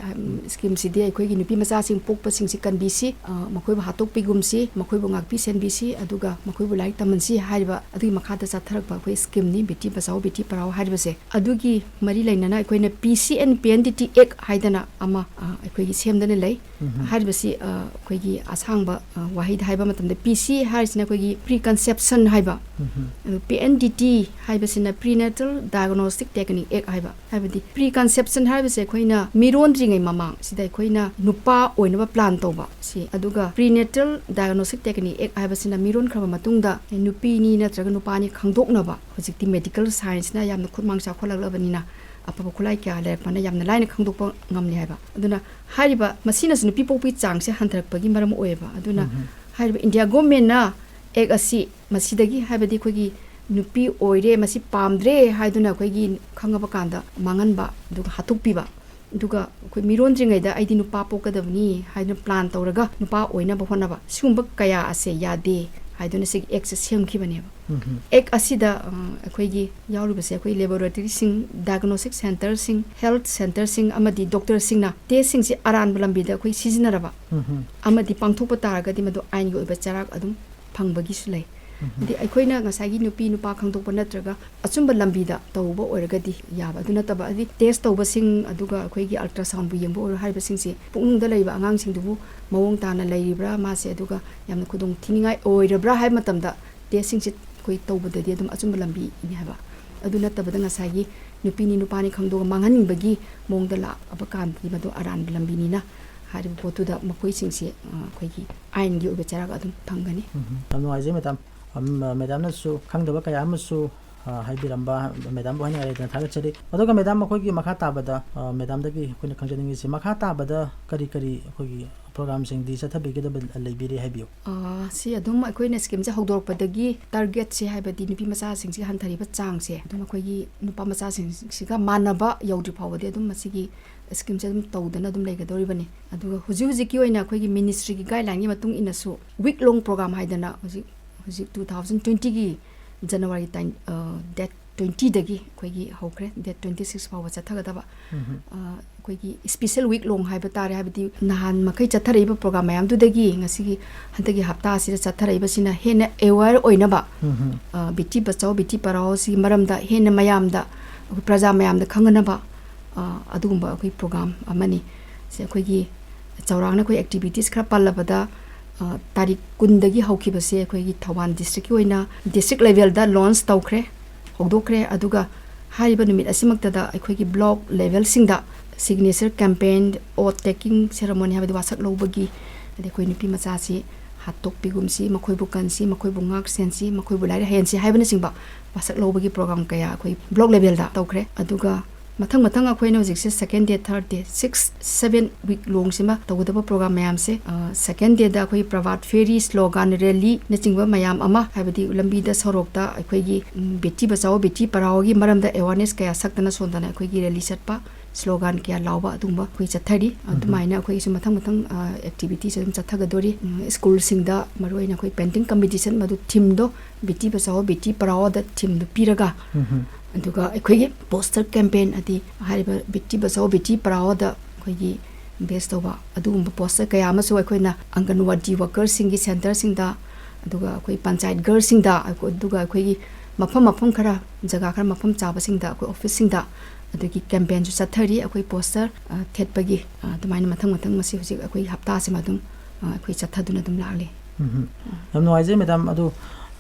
ꯁ꯭ꯀꯤꯝꯁꯤꯗꯤ ꯑꯩꯈꯣꯏꯒꯤ ꯅꯨꯄꯤ ꯃꯆꯥꯁꯤꯡ ꯄꯣꯛꯄꯁꯤꯡꯁꯤ ꯀꯟꯕꯤꯁꯤ, ꯑ, ꯃꯈꯣꯏꯕꯨ ꯍꯥꯠꯇꯣꯛꯄꯤꯒꯨꯝꯁꯤ, ꯃꯈꯣꯏꯕꯨ ꯉꯥꯛꯄꯤ ꯁꯦꯟꯕꯤꯁꯤ, ꯑꯗꯨꯒ ꯃꯈꯣꯏꯕꯨ ꯂꯥꯏꯔꯤꯛ ꯇꯝꯍꯟꯁꯤ ꯍꯥꯏꯔꯤꯕ ꯑꯗꯨꯒꯤ ꯃꯈꯥꯗ ꯆꯠꯊꯔꯛꯄ ꯑꯩꯈꯣꯏ ꯁ꯭ꯀꯤꯝꯅꯤ ꯕꯦꯇꯤ ꯕꯆꯥꯎ ꯕꯦꯇꯤ ꯄꯔꯥꯎ ꯍꯥꯏꯔꯤꯕꯁꯦ꯫ ꯑꯗꯨꯒꯤ ꯃꯔꯤ ꯂꯩꯅꯅ ꯑꯩꯈꯣꯏꯅ P C N P N D T act ꯍꯥꯏꯗꯅ ꯑꯃ, ꯑ, ꯑꯩꯈꯣꯏꯒꯤ ꯁꯦꯝꯗꯅ ꯂꯩ꯫ ꯎꯝ꯫ ꯍꯥꯏꯔꯤꯕꯁꯤ, ꯑ, ꯑꯩꯈꯣꯏꯒꯤ ꯑꯁꯥꯡꯕ, ꯑ, ꯋꯥꯍꯩꯗ ꯍꯥꯏꯕ ꯃꯇꯝꯗ ꯄꯤ ꯁꯤ ꯍꯥꯏꯔꯤꯁꯤꯅ ꯑꯩꯈꯣꯏꯒꯤ ꯄ꯭ꯔꯤ ꯀꯟꯁꯦꯞꯁꯟ ꯍꯥꯏꯕ, ꯎꯝ꯫ ꯑꯗꯨ ꯄꯤ ꯑꯦꯟ ꯗꯤ ꯇꯤ ꯍꯥꯏꯕꯁꯤꯅ Prenatal Diagnostic Technique Act ꯍꯥꯏꯕ꯫ ꯍꯥꯏꯕꯗꯤ ꯄ꯭ꯔꯤ ꯀꯟꯁꯦꯞꯁꯟ ꯍꯥꯏꯕꯁꯦ ꯑꯩꯈꯣꯏꯅ ꯃꯤꯔꯣꯟꯗ꯭ꯔꯤꯉꯩ ꯃꯃꯥꯡ ꯁꯤꯗ ꯑꯩꯈꯣꯏꯅ ꯅꯨꯄꯥ ꯑꯣꯏꯅꯕ ꯄ꯭ꯂꯥꯟ ꯇꯧꯕ ꯁꯤ, ꯑꯗꯨꯒ Prenatal Diagnostic Technique Act ꯍꯥꯏꯕꯁꯤꯅ ꯃꯤꯔꯣꯟꯈ꯭ꯔꯕ ꯃꯇꯨꯡꯗ ꯅꯨꯄꯤꯅꯤ ꯅꯠꯇ꯭ꯔꯒ ꯅꯨꯄꯥꯅꯤ ꯈꯪꯗꯣꯛꯅꯕ ꯍꯧꯖꯤꯛꯇꯤ ꯃꯦꯗꯤꯀꯦꯜ ꯁꯥꯏꯟꯁꯅ ꯌꯥꯝꯅ ꯈꯨꯠꯃꯥꯡ ꯆꯥꯎꯈꯠꯂꯛꯂꯕꯅꯤꯅ ꯑꯐꯕ ꯈꯨꯠꯂꯥꯏ ꯀꯌꯥ ꯂꯩꯔꯛꯄꯅ ꯌꯥꯝꯅ ꯂꯥꯏꯅ ꯈꯪꯗꯣꯛꯄ ꯉꯝꯂꯦ ꯍꯥꯏꯕ꯫ ꯑꯗꯨꯅ ꯍꯥꯏꯔꯤꯕ ꯃꯁꯤꯅꯁꯨ ꯅꯨꯄꯤ ꯄꯣꯛꯄꯒꯤ ꯆꯥꯡꯁꯦ ꯍꯟꯊꯔꯛꯄꯒꯤ ꯃꯔꯝ ꯑꯣꯏꯌꯦꯕ꯫ ꯑꯗꯨꯅ ꯎꯝ꯫ ꯍꯥꯏꯔꯤꯕ ꯏꯟꯗꯤꯌꯥ ꯒꯣꯔꯃꯦꯟꯅ ꯑꯦꯛ ꯑꯁꯤ ꯃꯁꯤꯗꯒꯤ, ꯍꯥꯏꯕꯗꯤ ꯑꯩꯈꯣꯏꯒꯤ ꯅꯨꯄꯤ ꯑꯣꯏꯔꯦ, ꯃꯁꯤ ꯄꯥꯝꯗ꯭ꯔꯦ ꯍꯥꯏꯗꯨꯅ ꯑꯩꯈꯣꯏꯒꯤ ꯈꯪꯉꯕ ꯀꯥꯟꯗ ꯃꯥꯡꯍꯟꯕ, ꯑꯗꯨꯒ ꯍꯥꯠꯇꯣꯛꯄꯤꯕ, ꯑꯗꯨꯒ ꯑꯩꯈꯣꯏ ꯃꯤꯔꯣꯟꯗ꯭ꯔꯤꯉꯩꯗ "ꯑꯩꯗꯤ ꯅꯨꯄꯥ ꯄꯣꯛꯀꯗꯕꯅꯤ" ꯍꯥꯏꯗꯨꯅ ꯄ꯭ꯂꯥꯟ ꯇꯧꯔꯒ ꯅꯨꯄꯥ ꯑꯣꯏꯅꯕ ꯍꯣꯠꯅꯕ, ꯁꯤꯒꯨꯝꯕ ꯀꯌꯥ ꯑꯁꯦ ꯌꯥꯗꯦ ꯍꯥꯏꯗꯨꯅ ꯁꯤꯒꯤ ꯑꯦꯛꯁꯦ ꯁꯦꯝꯈꯤꯕꯅꯦꯕ꯫ ꯎꯝ꯫ ꯑꯦꯛ ꯑꯁꯤꯗ, ꯑ, ꯑꯩꯈꯣꯏꯒꯤ ꯌꯥꯎꯔꯤꯕꯁꯦ ꯑꯩꯈꯣꯏ ꯂꯦꯕꯣꯔꯦꯇꯔꯤꯁꯤꯡ, ꯗꯥꯏꯒꯅꯣꯁꯇꯤꯛ ꯁꯦꯟꯇꯔꯁꯤꯡ, ꯍꯦꯜꯊ ꯁꯦꯟꯇꯔꯁꯤꯡ ꯑꯃꯗꯤ ꯗꯣꯛꯇꯔꯁꯤꯡꯅ ꯇꯦꯁꯁꯤꯡꯁꯤ ꯑꯔꯥꯟꯕ ꯂꯝꯕꯤꯗ ꯑꯩꯈꯣꯏ ꯁꯤꯖꯤꯟꯅꯔꯕ ꯎꯝ꯫ ꯑꯃꯗꯤ ꯄꯥꯡꯊꯣꯛꯄ ꯇꯥꯔꯒꯗꯤ ꯃꯗꯨ ꯑꯥꯏꯟꯒꯤ ꯑꯣꯏꯕ ꯆꯩꯔꯥꯛ ꯑꯗꯨꯝ ꯐꯪꯕꯒꯤꯁꯨ ꯂꯩ꯫ ꯎꯝ꯫ ꯍꯥꯏꯗꯤ ꯑꯩꯈꯣꯏꯅ ꯉꯁꯥꯏꯒꯤ ꯅꯨꯄꯤ ꯅꯨꯄꯥ ꯈꯪꯗꯣꯛꯄ ꯅꯠꯇ꯭ꯔꯒ ꯑꯆꯨꯝꯕ ꯂꯝꯕꯤꯗ ꯇꯧꯕ ꯑꯣꯏꯔꯒꯗꯤ ꯌꯥꯕ, ꯑꯗꯨ ꯅꯠꯇꯕ ꯍꯥꯏꯗꯤ ꯇꯦꯁ ꯇꯧꯕꯁꯤꯡ, ꯑꯗꯨꯒ ꯑꯩꯈꯣꯏꯒꯤ ꯑꯜꯇ꯭ꯔꯥꯁꯥꯎꯟꯕꯨ ꯌꯦꯡꯕ ꯑꯣꯏꯔꯣ ꯍꯥꯏꯔꯤꯕꯁꯤꯡꯁꯤ ꯄꯨꯛꯅꯨꯡꯗ ꯂꯩꯕ ꯑꯉꯥꯡꯁꯤꯡꯗꯨꯕꯨ ꯃꯑꯣꯡ ꯇꯥꯅ ꯂꯩꯔꯤꯕ꯭ꯔꯥ ꯃꯥꯁꯦ, ꯑꯗꯨꯒ ꯌꯥꯝꯅ ꯈꯨꯗꯣꯡ ꯊꯤꯅꯤꯡꯉꯥꯏ ꯑꯣꯏꯔꯕ꯭ꯔꯥ ꯍꯥꯏꯕ ꯃꯇꯝꯗ ꯇꯦꯁꯁꯤꯡꯁꯦ ꯑꯩꯈꯣꯏ ꯇꯧꯕꯗꯗꯤ ꯑꯗꯨꯝ ꯑꯆꯨꯝꯕ ꯂꯝꯕꯤꯅꯤ ꯍꯥꯏꯕ꯫ ꯑꯗꯨ ꯅꯠꯇꯕꯗ ꯉꯁꯥꯏꯒꯤ ꯅꯨꯄꯤꯅꯤ ꯅꯨꯄꯥꯅꯤ ꯈꯪꯗꯣꯛꯑꯒ ꯃꯥꯡꯍꯟꯅꯤꯡꯕꯒꯤ ꯃꯑꯣꯡꯗ ꯂꯥꯛꯑꯕ ꯀꯥꯟꯗꯗꯤ ꯃꯗꯨ ꯑꯔꯥꯟꯕ ꯂꯝꯕꯤꯅꯤꯅ ꯍꯥꯏꯔꯤꯕ ꯄꯣꯠꯇꯨꯗ ꯃꯈꯣꯏꯁꯤꯡꯁꯦ, ꯑ, ꯑꯩꯈꯣꯏꯒꯤ ꯑꯥꯏꯟꯒꯤ ꯑꯣꯏꯕ ꯆꯩꯔꯥꯛ ꯑꯗꯨꯝ ꯐꯪꯒꯅꯤ꯫ ꯎꯝ꯫ ꯌꯥꯝ ꯅꯨꯡꯉꯥꯏꯖꯩ ꯃꯦꯗꯥꯝ꯫ ꯑꯝ, ꯃꯦꯗꯥꯝꯅꯁꯨ ꯈꯪꯗꯕ ꯀꯌꯥ ꯑꯃꯁꯨ ꯑ, ꯍꯥꯏꯕꯤꯔꯝꯕ ꯃꯦꯗꯥꯝꯕꯨ ꯍꯥꯏꯅꯤꯡꯉꯥꯏ ꯂꯩꯇꯅ ꯊꯥꯒꯠꯆꯔꯤ꯫ ꯑꯗꯨꯒ ꯃꯦꯗꯥꯝ, ꯑꯩꯈꯣꯏꯒꯤ ꯃꯈꯥ ꯇꯥꯕꯗ, ꯑ, ꯃꯦꯗꯥꯝꯗꯒꯤ ꯑꯩꯈꯣꯏꯅ ꯈꯪꯖꯅꯤꯡꯉꯤꯁꯤ, ꯃꯈꯥ ꯇꯥꯕꯗ ꯀꯔꯤ ꯀꯔꯤ ꯑꯩꯈꯣꯏꯒꯤ ꯄ꯭ꯔꯣꯒ꯭ꯔꯥꯝꯁꯤꯡꯗꯤ ꯆꯠꯊꯕꯤꯒꯗꯕ ꯂꯩꯕꯤꯔꯦ? ꯍꯥꯏꯕꯤꯌꯨ꯫ ꯑ, ꯁꯤ ꯑꯗꯨꯝ ꯑꯩꯈꯣꯏꯅ ꯁ꯭ꯀꯤꯝꯁꯦ ꯍꯧꯗꯣꯔꯛꯄꯗꯒꯤ ꯇꯥꯔꯒꯦꯠꯁꯦ, ꯍꯥꯏꯕꯗꯤ ꯅꯨꯄꯤ ꯃꯆꯥꯁꯤꯡꯁꯤꯒ ꯍꯟꯊꯔꯤꯕ ꯆꯥꯡꯁꯦ, ꯑꯗꯨꯝ ꯑꯩꯈꯣꯏꯒꯤ ꯅꯨꯄꯥ ꯃꯆꯥꯁꯤꯡꯁꯤꯒ ꯃꯥꯟꯅꯕ ꯌꯧꯗ꯭ꯔꯤ ꯐꯥꯎꯕꯗꯤ ꯑꯗꯨꯝ ꯃꯁꯤꯒꯤ ꯁ꯭ꯀꯤꯝꯁꯦ ꯑꯗꯨꯝ ꯇꯧꯗꯅ ꯑꯗꯨꯝ ꯂꯩꯒꯗꯧꯔꯤꯕꯅꯤ꯫ ꯑꯗꯨꯒ ꯍꯧꯖꯤꯛ ꯍꯧꯖꯤꯛꯀꯤ ꯑꯣꯏꯅ ꯑꯩꯈꯣꯏꯒꯤ ꯃꯤꯅꯤꯁꯇ꯭ꯔꯤꯒꯤ ꯒꯥꯏꯗꯂꯥꯏꯟꯒꯤ ꯃꯇꯨꯡ ꯏꯟꯅꯁꯨ ꯋꯤꯛ ꯂꯣꯡ ꯄ꯭ꯔꯣꯒ꯭ꯔꯥꯝ ꯍꯥꯏꯗꯅ ꯍꯧꯖꯤꯛ, ꯍꯧꯖꯤꯛ ꯇꯨ ꯊꯥꯎꯖꯟ ꯇ꯭ꯋꯦꯟꯇꯤꯒꯤ ꯖꯅꯋꯥꯔꯤ ꯇꯥꯏ-, ꯑ, ꯗꯦꯠ ꯇ꯭ꯋꯦꯟꯇꯤꯗꯒꯤ ꯑꯩꯈꯣꯏꯒꯤ ꯍꯧꯈ꯭ꯔꯦ, ꯗꯦꯠ ꯇ꯭ꯋꯦꯟꯇꯤ ꯁꯤꯛꯁ ꯐꯥꯎꯕ ꯆꯠꯊꯒꯗꯕ꯫ ꯎꯝ꯫ ꯑ, ꯑꯩꯈꯣꯏꯒꯤ ꯏꯁꯄꯤꯁꯦꯜ ꯋꯤꯛ ꯂꯣꯡ ꯍꯥꯏꯕ ꯇꯥꯔꯦ, ꯍꯥꯏꯕꯗꯤ ꯅꯍꯥꯟ ꯃꯈꯩ ꯆꯠꯊꯔꯛꯏꯕ ꯄ꯭ꯔꯣꯒ꯭ꯔꯥꯝ ꯃꯌꯥꯝꯗꯨꯗꯒꯤ ꯉꯁꯤꯒꯤ ꯍꯟꯗꯛꯀꯤ ꯍꯞꯇꯥ ꯑꯁꯤꯗ ꯆꯠꯊꯔꯛꯏꯕꯁꯤꯅ ꯍꯦꯟꯅ ꯑꯦꯋꯦꯌꯔ ꯑꯣꯏꯅꯕ, ꯎꯝ꯫ ꯑ, ꯕꯦꯇꯤ ꯕꯆꯥꯎ ꯕꯦꯇꯤ ꯄꯔꯥꯎ ꯑꯁꯤꯒꯤ ꯃꯔꯝꯗ ꯍꯦꯟꯅ ꯃꯌꯥꯝꯗ, ꯑꯩꯈꯣꯏ ꯄ꯭ꯔꯖꯥ ꯃꯌꯥꯝꯗ ꯈꯪꯍꯟꯅꯕ, ꯑ, ꯑꯗꯨꯒꯨꯝꯕ ꯑꯩꯈꯣꯏ ꯄ꯭ꯔꯣꯒ꯭ꯔꯥꯝ ꯑꯃꯅꯤ꯫ ꯁꯤ ꯑꯩꯈꯣꯏꯒꯤ ꯆꯥꯎꯔꯥꯛꯅ ꯑꯩꯈꯣꯏ ꯑꯦꯛꯇꯤꯚꯤꯇꯤꯁ ꯈꯔ ꯄꯜꯂꯕꯗ, ꯑ, ꯇꯥꯔꯤꯛ ꯀꯨꯟꯗꯒꯤ ꯍꯧꯈꯤꯕꯁꯦ ꯑꯩꯈꯣꯏꯒꯤ ꯊꯧꯕꯥꯜ ꯗꯤꯁꯇ꯭ꯔꯤꯛꯀꯤ ꯑꯣꯏꯅ ꯗꯤꯁꯇ꯭ꯔꯤꯛ ꯂꯦꯚꯦꯜꯗ ꯂꯣꯟꯁ ꯇꯧꯈ꯭ꯔꯦ, ꯍꯧꯗꯣꯛꯈ꯭ꯔꯦ꯫ ꯑꯗꯨꯒ ꯍꯥꯏꯔꯤꯕ ꯅꯨꯃꯤꯠ ꯑꯁꯤꯃꯛꯇꯗ ꯑꯩꯈꯣꯏꯒꯤ ꯕ꯭ꯂꯣꯛ ꯂꯦꯚꯦꯜꯁꯤꯡꯗ ꯁꯤꯒꯅꯦꯆꯔ ꯀꯦꯝꯄꯦꯟ, ꯑꯣꯠ ꯇꯦꯀꯤꯡ ꯁꯦꯔꯦꯃꯣꯅꯤ, ꯍꯥꯏꯕꯗꯤ ꯋꯥꯁꯛ ꯂꯧꯕꯒꯤ, ꯑꯗꯩ ꯑꯩꯈꯣꯏ ꯅꯨꯄꯤ ꯃꯆꯥꯁꯤ ꯍꯥꯠꯇꯣꯛꯄꯤꯒꯨꯝꯁꯤ, ꯃꯈꯣꯏꯕꯨ ꯀꯟꯁꯤ, ꯃꯈꯣꯏꯕꯨ ꯉꯥꯛ ꯁꯦꯟꯁꯤ, ꯃꯈꯣꯏꯕꯨ ꯂꯥꯏꯔꯤꯛ ꯍꯩꯍꯟꯁꯤ ꯍꯥꯏꯕꯅꯆꯤꯡꯕ ꯋꯥꯁꯛ ꯂꯧꯕꯒꯤ ꯄ꯭ꯔꯣꯒ꯭ꯔꯥꯝ ꯀꯌꯥ ꯑꯩꯈꯣꯏ ꯕ꯭ꯂꯣꯛ ꯂꯦꯚꯦꯜꯗ ꯇꯧꯈ꯭ꯔꯦ꯫ ꯑꯗꯨꯒ ꯃꯊꯪ ꯃꯊꯪ ꯑꯩꯈꯣꯏꯅ ꯍꯧꯖꯤꯛꯁꯦ second day, third day, six, seven week ꯂꯣꯡꯁꯤꯃ ꯇꯧꯒꯗꯕ ꯄ꯭ꯔꯣꯒ꯭ꯔꯥꯝ ꯃꯌꯥꯝꯁꯦ, ꯑ, second dayꯗ ꯑꯩꯈꯣꯏ ꯄ꯭ꯔꯚꯥꯠ ꯐꯦꯔꯤ, ꯁ꯭ꯂꯣꯒꯥꯟ ꯔꯦꯂꯤꯅꯆꯤꯡꯕ ꯃꯌꯥꯝ ꯑꯃ, ꯍꯥꯏꯕꯗꯤ ꯂꯝꯕꯤꯗ ꯁꯣꯔꯣꯛꯇ ꯑꯩꯈꯣꯏꯒꯤ, ꯎꯝ, ꯕꯦꯇꯤ ꯕꯆꯥꯎ ꯕꯦꯇꯤ ꯄꯔꯥꯎꯒꯤ ꯃꯔꯝꯗ ꯑꯦꯋꯥꯔꯅꯦꯁ ꯀꯌꯥ ꯁꯛꯇꯅ ꯁꯣꯟꯗꯅ ꯑꯩꯈꯣꯏꯒꯤ ꯔꯦꯂꯤ ꯆꯠꯄ, ꯁ꯭ꯂꯣꯒꯥꯟ ꯀꯌꯥ ꯂꯥꯎꯕ, ꯑꯗꯨꯒꯨꯝꯕ ꯑꯩꯈꯣꯏ ꯆꯠꯊꯔꯤ꯫ ꯎꯝ꯫ ꯑꯗꯨꯃꯥꯏꯅ ꯑꯩꯈꯣꯏꯒꯤꯁꯨ ꯃꯊꯪ ꯃꯊꯪ, ꯑ, ꯑꯦꯛꯇꯤꯚꯤꯇꯤꯁ ꯑꯗꯨꯝ ꯆꯠꯊꯒꯗꯣꯔꯤ꯫ ꯎꯝ, ꯁ꯭ꯀꯨꯜꯁꯤꯡꯗ ꯃꯔꯨꯑꯣꯏꯅ ꯑꯩꯈꯣꯏ ꯄꯦꯟꯇꯤꯡ ꯀꯝꯄꯤꯇꯤꯁꯟ, ꯃꯗꯨ ꯊꯤꯝꯗꯣ ꯕꯦꯇꯤ ꯕꯆꯥꯎ ꯕꯦꯇꯤ ꯄꯔꯥꯎꯗ ꯊꯤꯝꯗꯨ ꯄꯤꯔꯒ, ꯎꯝ꯫ ꯑꯗꯨꯒ ꯑꯩꯈꯣꯏꯒꯤ ꯄꯣꯁꯇꯔ ꯀꯦꯝꯄꯦꯟ, ꯍꯥꯏꯗꯤ ꯍꯥꯏꯔꯤꯕ ꯕꯦꯇꯤ ꯕꯆꯥꯎ ꯕꯦꯇꯤ ꯄꯔꯥꯎꯗ ꯑꯩꯈꯣꯏꯒꯤ ꯕꯦꯁ ꯇꯧꯕ ꯑꯗꯨꯒꯨꯝꯕ ꯄꯣꯁꯇꯔ ꯀꯌꯥ ꯑꯃꯁꯨ ꯑꯩꯈꯣꯏꯅ ꯑꯪꯒꯟꯋꯥꯗꯤ ꯋꯥꯀꯔꯁꯤꯡꯒꯤ ꯁꯦꯟꯇꯔꯁꯤꯡꯗ, ꯑꯗꯨꯒ ꯑꯩꯈꯣꯏ ꯄꯟꯆꯥꯌꯠ ꯒꯔꯜꯁꯤꯡꯗ, ꯑꯩꯈꯣꯏ, ꯑꯗꯨꯒ ꯑꯩꯈꯣꯏꯒꯤ ꯃꯐꯝ ꯃꯐꯝ ꯈꯔ, ꯖꯒꯥ ꯈꯔ ꯃꯐꯝ ꯆꯥꯕꯁꯤꯡꯗ, ꯑꯩꯈꯣꯏ ꯑꯣꯐꯤꯁꯁꯤꯡꯗ ꯑꯗꯨꯒꯤ ꯀꯦꯝꯄꯦꯟꯁꯨ ꯆꯠꯊꯔꯤ꯫ ꯑꯩꯈꯣꯏ ꯄꯣꯁꯇꯔ, ꯑ, ꯊꯦꯠꯄꯒꯤ, ꯑ, ꯑꯗꯨꯃꯥꯏꯅ ꯃꯊꯪ ꯃꯊꯪ ꯃꯁꯤ ꯍꯧꯖꯤꯛ ꯑꯩꯈꯣꯏ ꯍꯞꯇꯥꯁꯤꯃ ꯑꯗꯨꯝ, ꯑ, ꯑꯩꯈꯣꯏ ꯆꯠꯊꯗꯨꯅ ꯑꯗꯨꯝ ꯂꯥꯛꯂꯤ꯫ ꯎꯝ꯫ ꯌꯥꯝ ꯅꯨꯡꯉꯥꯏꯖꯩ ꯃꯦꯗꯥꯝ꯫ ꯑꯗꯨ,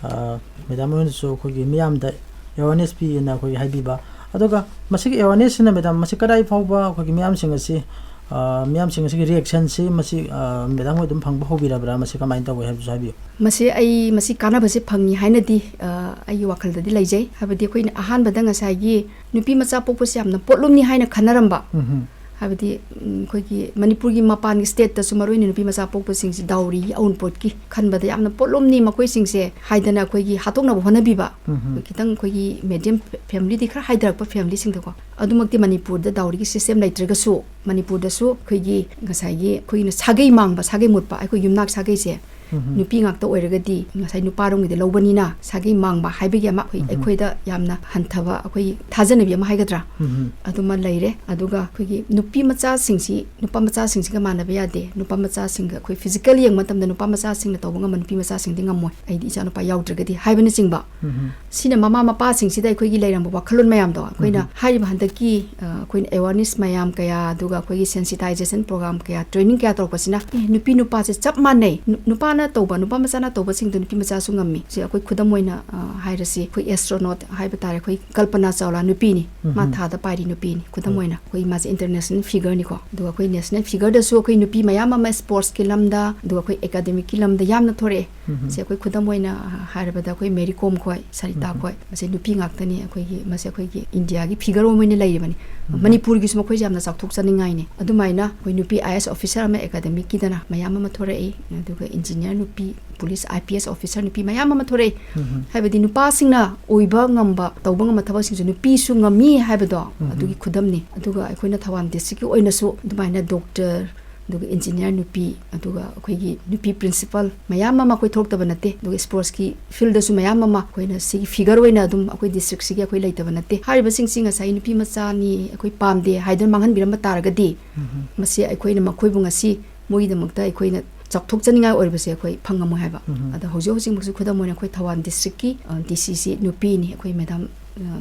ꯑ, ꯃꯦꯗꯥꯝ ꯍꯣꯏꯅꯁꯨ ꯑꯩꯈꯣꯏꯒꯤ ꯃꯤꯌꯥꯝꯗ ꯑꯦꯋꯥꯔꯅꯦꯁ ꯄꯤꯑꯅ ꯑꯩꯈꯣꯏꯒꯤ ꯍꯥꯏꯕꯤꯕ꯫ ꯑꯗꯨꯒ ꯃꯁꯤꯒꯤ ꯑꯦꯋꯥꯔꯅꯦꯁꯁꯤꯅ ꯃꯦꯗꯥꯝ, ꯃꯁꯤ ꯀꯗꯥꯏ ꯐꯥꯎꯕ ꯑꯩꯈꯣꯏꯒꯤ ꯃꯤꯌꯥꯝꯁꯤꯡ ꯑꯁꯤ, ꯑ, ꯃꯤꯌꯥꯝꯁꯤꯡ ꯑꯁꯤꯒꯤ ꯔꯤꯌꯦꯛꯁꯟꯁꯤ ꯃꯁꯤ, ꯑ, ꯃꯦꯗꯥꯝ ꯍꯣꯏ ꯑꯗꯨꯝ ꯐꯪꯕ ꯍꯧꯕꯤꯔꯕ꯭ꯔꯥ? ꯃꯁꯤ ꯀꯃꯥꯏꯅ ꯇꯧꯋꯤ ꯍꯥꯏꯕꯁꯨ ꯍꯥꯏꯕꯤꯌꯨ꯫ ꯃꯁꯤ ꯑꯩ, ꯃꯁꯤ ꯀꯥꯟꯅꯕꯁꯦ ꯐꯪꯉꯤ ꯍꯥꯏꯅꯗꯤ, ꯑ, ꯑꯩꯒꯤ ꯋꯥꯈꯜꯗꯗꯤ ꯂꯩꯖꯩ꯫ ꯍꯥꯏꯕꯗꯤ ꯑꯩꯈꯣꯏꯅ ꯑꯍꯥꯟꯕꯗ ꯉꯁꯥꯏꯒꯤ ꯅꯨꯄꯤ ꯃꯆꯥ ꯄꯣꯛꯄꯁꯦ ꯌꯥꯝꯅ ꯄꯣꯠꯂꯨꯝꯅꯤ ꯍꯥꯏꯅ ꯈꯟꯅꯔꯝꯕ꯫ ꯎꯝꯍꯨꯝ꯫ ꯍꯥꯏꯕꯗꯤ, ꯎꯝ, ꯑꯩꯈꯣꯏꯒꯤ ꯃꯅꯤꯄꯨꯔꯒꯤ ꯃꯄꯥꯟꯒꯤ stateꯇꯁꯨ ꯃꯔꯨꯑꯣꯏꯅ ꯅꯨꯄꯤ ꯃꯆꯥ ꯄꯣꯛꯄꯁꯤꯡꯁꯤ dowry, ꯑꯎꯟꯄꯣꯠꯀꯤ ꯈꯟꯕꯗ ꯌꯥꯝꯅ ꯄꯣꯠꯂꯨꯝꯅꯤ ꯃꯈꯣꯏꯁꯤꯡꯁꯦ ꯍꯥꯏꯗꯅ ꯑꯩꯈꯣꯏꯒꯤ ꯍꯥꯠꯇꯣꯛꯅꯕ ꯍꯣꯠꯅꯕꯤꯕ꯫ ꯎꯝꯍꯨꯝ꯫ ꯈꯤꯇꯪ ꯑꯩꯈꯣꯏꯒꯤ medium familyꯗꯤ ꯈꯔ ꯍꯥꯏꯊꯔꯛꯄ familyꯁꯤꯡꯗꯀꯣ꯫ ꯑꯗꯨꯃꯛꯇꯤ ꯃꯅꯤꯄꯨꯔꯗ dowryꯒꯤ system ꯂꯩꯇ꯭ꯔꯒꯁꯨ, ꯃꯅꯤꯄꯨꯔꯗꯁꯨ ꯑꯩꯈꯣꯏꯒꯤ ꯉꯁꯥꯏꯒꯤ ꯑꯩꯈꯣꯏꯅ ꯁꯥꯒꯩ ꯃꯥꯡꯕ, ꯁꯥꯒꯩ ꯃꯨꯠꯄ, ꯑꯩꯈꯣꯏ ꯌꯨꯝꯅꯥꯛ ꯁꯥꯒꯩꯁꯦ ꯎꯝꯍꯨꯝ꯫ ꯅꯨꯄꯤ ꯉꯥꯛꯇ ꯑꯣꯏꯔꯒꯗꯤ ꯉꯁꯥꯏ ꯅꯨꯄꯥꯔꯣꯝꯒꯤꯗ ꯂꯧꯕꯅꯤꯅ ꯁꯥꯒꯩ ꯃꯥꯡꯕ ꯍꯥꯏꯕꯒꯤ ꯑꯃ ꯑꯩꯈꯣꯏ, ꯎꯝꯍꯨꯝ꯫ ꯑꯩꯈꯣꯏꯗ ꯌꯥꯝꯅ ꯍꯟꯊꯕ, ꯑꯩꯈꯣꯏꯒꯤ ꯊꯥꯖꯅꯕꯤ ꯑꯃ ꯍꯥꯏꯒꯗ꯭ꯔꯥ? ꯎꯝꯍꯨꯝ꯫ ꯑꯗꯨꯃ ꯂꯩꯔꯦ꯫ ꯑꯗꯨꯒ ꯑꯩꯈꯣꯏꯒꯤ ꯅꯨꯄꯤ ꯃꯆꯥꯁꯤꯡꯁꯤ ꯅꯨꯄꯥ ꯃꯆꯥꯁꯤꯡꯁꯤꯒ ꯃꯥꯟꯅꯕ ꯌꯥꯗꯦ꯫ ꯅꯨꯄꯥ ꯃꯆꯥꯁꯤꯡꯒ ꯑꯩꯈꯣꯏ physical ꯌꯦꯡꯕ ꯃꯇꯝꯗ ꯅꯨꯄꯥ ꯃꯆꯥꯁꯤꯡꯅ ꯇꯧꯕ ꯉꯝꯕ ꯅꯨꯄꯤ ꯃꯆꯥꯁꯤꯡꯗꯤ ꯉꯝꯃꯣꯏ, ꯑꯩꯗꯤ ꯏꯆꯥꯅꯨꯄꯥ ꯌꯥꯎꯗ꯭ꯔꯒꯗꯤ ꯍꯥꯏꯕꯅꯆꯤꯡꯕ꯫ ꯎꯝꯍꯨꯝ꯫ ꯁꯤꯅ ꯃꯃꯥ ꯃꯄꯥꯁꯤꯡꯁꯤꯗ ꯑꯩꯈꯣꯏꯒꯤ ꯂꯩꯔꯝꯕ ꯋꯥꯈꯜꯂꯣꯟ ꯃꯌꯥꯝꯗꯣ ꯑꯩꯈꯣꯏꯅ ꯎꯝꯍꯨꯝ꯫ ꯍꯥꯏꯔꯤꯕ ꯍꯟꯗꯛꯀꯤ, ꯑ, ꯑꯩꯈꯣꯏꯅ awareness ꯃꯌꯥꯝ ꯀꯌꯥ, ꯑꯗꯨꯒ ꯑꯩꯈꯣꯏꯒꯤ sensitization program ꯀꯌꯥ, training ꯀꯌꯥ ꯇꯧꯔꯛꯄꯁꯤꯅ, ꯑꯦ, ꯅꯨꯄꯤ ꯅꯨꯄꯥꯁꯦ ꯆꯞ ꯃꯥꯟꯅꯩ, ꯅꯨ-, ꯅꯨꯄꯥꯅ ꯇꯧꯕ, ꯅꯨꯄꯥ ꯃꯆꯥꯅ ꯇꯧꯕꯁꯤꯡꯗꯣ ꯅꯨꯄꯤ ꯃꯆꯥꯁꯨ ꯉꯝꯃꯤ꯫ ꯁꯤ ꯑꯩꯈꯣꯏ ꯈꯨꯗꯝ ꯑꯣꯏꯅ, ꯑ, ꯍꯥꯏꯔꯁꯤ, ꯑꯩꯈꯣꯏ astronaut ꯍꯥꯏꯕ ꯇꯥꯔꯦ, ꯑꯩꯈꯣꯏ ꯀꯜꯄꯅꯥ ꯆꯥꯎꯂꯥ ꯅꯨꯄꯤꯅꯤ, ꯃꯥ ꯎꯝꯍꯨꯝ꯫ ꯊꯥꯗ ꯄꯥꯏꯔꯤ ꯅꯨꯄꯤꯅꯤ꯫ ꯈꯨꯗꯝ ꯍꯣꯏ꯫ ꯑꯣꯏꯅ ꯑꯩꯈꯣꯏ ꯃꯥꯁꯦ international figureꯅꯤꯀꯣ꯫ ꯑꯗꯨꯒ ꯑꯩꯈꯣꯏ national figureꯗꯁꯨ ꯑꯩꯈꯣꯏ ꯅꯨꯄꯤ ꯃꯌꯥꯝ ꯑꯃ sportsꯀꯤ ꯂꯝꯗ, ꯑꯗꯨꯒ ꯑꯩꯈꯣꯏ academicꯀꯤ ꯂꯝꯗ ꯌꯥꯝꯅ ꯊꯣꯔꯛꯑꯦ꯫ ꯎꯝꯍꯨꯝ꯫ ꯁꯦ ꯑꯩꯈꯣꯏ ꯈꯨꯗꯝ ꯑꯣꯏꯅ, ꯑ, ꯍꯥꯏꯔꯕꯗ ꯑꯩꯈꯣꯏ ꯃꯦꯔꯤ ꯀꯣꯝ ꯈꯣꯏ, ꯁꯔꯤꯇꯥ ꯎꯝꯍꯨꯝ꯫ ꯈꯣꯏ, ꯃꯁꯤ ꯅꯨꯄꯤ ꯉꯥꯛꯇꯅꯤ꯫ ꯑꯩꯈꯣꯏꯒꯤ, ꯃꯁꯤ ꯑꯩꯈꯣꯏꯒꯤ ꯏꯟꯗꯤꯌꯥꯒꯤ figure ꯑꯃ ꯑꯣꯏꯅ ꯂꯩꯔꯤꯕꯅꯤ꯫ ꯎꯝꯍꯨꯝ꯫ ꯃꯅꯤꯄꯨꯔꯒꯤꯁꯨ ꯃꯈꯣꯏꯁꯦ ꯌꯥꯝꯅ ꯆꯥꯎꯊꯣꯛꯆꯅꯤꯡꯉꯥꯏꯅꯤ꯫ ꯑꯗꯨꯃꯥꯏꯅ ꯑꯩꯈꯣꯏ ꯅꯨꯄꯤ IAS officer ꯑꯃ academicꯀꯤꯗꯅ ꯃꯌꯥꯝ ꯑꯃ ꯊꯣꯔꯛꯏ, ꯑꯗꯨꯒ engineer ꯅꯨꯄꯤ, police IPS officer ꯅꯨꯄꯤ ꯃꯌꯥꯝ ꯑꯃ ꯊꯣꯔꯛꯏ꯫ ꯎꯝꯍꯨꯝ꯫ ꯍꯥꯏꯕꯗꯤ ꯅꯨꯄꯥꯁꯤꯡꯅ ꯑꯣꯏꯕ ꯉꯝꯕ, ꯇꯧꯕ ꯉꯝꯕ ꯊꯕꯛꯁꯤꯡꯁꯨ ꯅꯨꯄꯤꯁꯨ ꯉꯝꯃꯤ ꯍꯥꯏꯕꯗꯣ ꯎꯝꯍꯨꯝ꯫ ꯑꯗꯨꯒꯤ ꯈꯨꯗꯝꯅꯤ꯫ ꯑꯗꯨꯒ ꯑꯩꯈꯣꯏꯅ ꯊꯧꯕꯥꯜ districtꯀꯤ ꯑꯣꯏꯅꯁꯨ ꯑꯗꯨꯃꯥꯏꯅ doctor, ꯑꯗꯨꯒ engineer ꯅꯨꯄꯤ, ꯑꯗꯨꯒ ꯑꯩꯈꯣꯏꯒꯤ ꯅꯨꯄꯤ principal ꯃꯌꯥꯝ ꯑꯃ ꯑꯩꯈꯣꯏ ꯊꯣꯛꯇꯕ ꯅꯠꯇꯦ꯫ ꯑꯗꯨꯒ sportsꯀꯤ fieldꯗꯁꯨ ꯃꯌꯥꯝ ꯑꯃ ꯑꯩꯈꯣꯏꯅ ꯁꯤꯒꯤ figure ꯑꯣꯏꯅ ꯑꯗꯨꯝ ꯑꯩꯈꯣꯏ districtꯁꯤꯒꯤ ꯑꯩꯈꯣꯏ ꯂꯩꯇꯕ ꯅꯠꯇꯦ꯫ ꯍꯥꯏꯔꯤꯕꯁꯤꯡꯁꯤ ꯉꯁꯥꯏ ꯅꯨꯄꯤ ꯃꯆꯥꯅꯤ, ꯑꯩꯈꯣꯏ ꯄꯥꯝꯗꯦ ꯍꯥꯏꯗꯨꯅ ꯃꯥꯡꯍꯟꯕꯤꯔꯝꯕ ꯇꯥꯔꯒꯗꯤ, ꯎꯝꯍꯨꯝ꯫ ꯃꯁꯤ ꯑꯩꯈꯣꯏꯅ ꯃꯈꯣꯏꯕꯨ ꯉꯁꯤ ꯃꯣꯏꯒꯤꯗꯃꯛꯇ ꯑꯩꯈꯣꯏꯅ ꯆꯥꯎꯊꯣꯛꯆꯅꯤꯡꯉꯥꯏ ꯑꯣꯏꯔꯤꯕꯁꯦ ꯑꯩꯈꯣꯏ ꯐꯪꯉꯝꯃꯣꯏ ꯍꯥꯏꯕ꯫ ꯎꯝꯍꯨꯝ꯫ ꯑꯗ ꯍꯧꯖꯤꯛ ꯍꯧꯖꯤꯛꯃꯛꯁꯨ ꯈꯨꯗꯝ ꯑꯣꯏꯅ ꯑꯩꯈꯣꯏ ꯊꯧꯕꯥꯜ districtꯀꯤ, ꯑ, DCꯁꯤ ꯅꯨꯄꯤꯅꯤ, ꯑꯩꯈꯣꯏ madam, ꯑ,